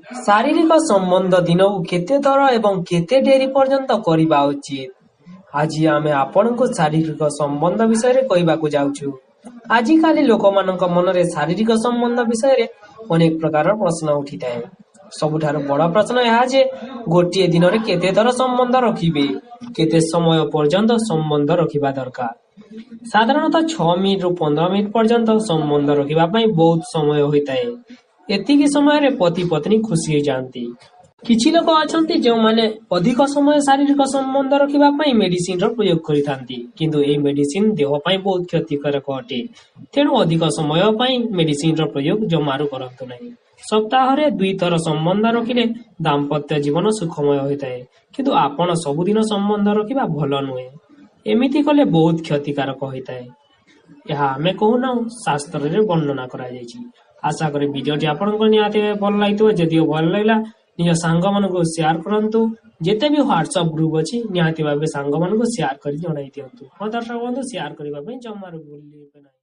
ଶାରୀରିକ ସମ୍ବନ୍ଧ ଦିନକୁ କେତେ ଥର ଏବଂ କେତେ ଡେରି ପର୍ଯ୍ୟନ୍ତ କରିବା ଉଚିତ? ଆଜି ଆମେ ଆପଣଙ୍କୁ ଶାରୀରିକ ସମ୍ବନ୍ଧ ବିଷୟରେ କହିବାକୁ ଯାଉଛୁ। ଆଜିକାଲି ଲୋକମାନଙ୍କ ମନରେ ଶାରୀରିକ ସମ୍ବନ୍ଧ ବିଷୟରେ ଅନେକ ପ୍ରକାରର ପ୍ରଶ୍ନ ଉଠିଥାଏ। ସବୁଠାରୁ ବଡ ପ୍ରଶ୍ନ ଏହା ଯେ ଗୋଟିଏ ଦିନରେ କେତେ ଥର ସମ୍ବନ୍ଧ ରଖିବେ, କେତେ ସମୟ ପର୍ଯ୍ୟନ୍ତ ସମ୍ବନ୍ଧ ରଖିବା ଦରକାର। ସାଧାରଣତଃ 6 ମିନିଟରୁ 15 ମିନିଟ ପର୍ଯ୍ୟନ୍ତ ସମ୍ବନ୍ଧ ରଖିବା ପାଇଁ ବହୁତ ସମୟ ହୋଇଥାଏ। ଏତିକି ସମୟରେ ପତି ପତ୍ନୀ ଖୁସି ହୋଇଯାଆନ୍ତି। କିଛି ଲୋକ ଅଛନ୍ତି ଯେଉଁମାନେ ଅଧିକ ସମୟ ଶାରୀରିକ ସମ୍ବନ୍ଧ ରଖିବା ପାଇଁ ମେଡିସିନର ପ୍ରୟୋଗ କରିଥାନ୍ତି, କିନ୍ତୁ ଏହି ମେଡିସିନ ଦେହ ପାଇଁ ବହୁତ କ୍ଷତିକାରକ ଅଟେ। ତେଣୁ ଅଧିକ ସମୟ ପାଇଁ ମେଡିସିନର ପ୍ରୟୋଗ ଜମାରୁ କରନ୍ତୁ ନାହିଁ। ସପ୍ତାହରେ 2 ଥର ସମ୍ବନ୍ଧ ରଖିଲେ ଦାମ୍ପତ୍ୟ ଜୀବନ ସୁଖମୟ ହୋଇଥାଏ, କିନ୍ତୁ ଆପଣ ସବୁଦିନ ସମ୍ବନ୍ଧ ରଖିବା ଭଲ ନୁହେଁ। ଏମିତି କଲେ ବହୁତ କ୍ଷତିକାରକ ହୋଇଥାଏ। ଏହା ଆମେ କହୁନାହୁଁ, ଶାସ୍ତ୍ରରେ ବର୍ଣ୍ଣନା କରାଯାଇଛି। ଆଶା କରେ ଭିଡ଼ିଓଟି ଆପଣଙ୍କୁ ନିହାତି ଭାବେ ଭଲ ଲାଗିଥିବ। ଯଦିଓ ଭଲ ଲାଗିଲା, ନିଜ ସାଙ୍ଗମାନଙ୍କୁ ସେୟାର କରନ୍ତୁ। ଯେତେ ବି ହ୍ୱାଟ୍ସଆପ୍ ଗ୍ରୁପ୍ ଅଛି, ନିହାତି ଭାବେ ସାଙ୍ଗମାନଙ୍କୁ ସେୟାର କରି ଜଣାଇ ଦିଅନ୍ତୁ। ହଁ ଦର୍ଶକ ବନ୍ଧୁ, ସେୟାର କରିବା ପାଇଁ ଜମାରୁ ଭୁଲିବେ ନାହିଁ।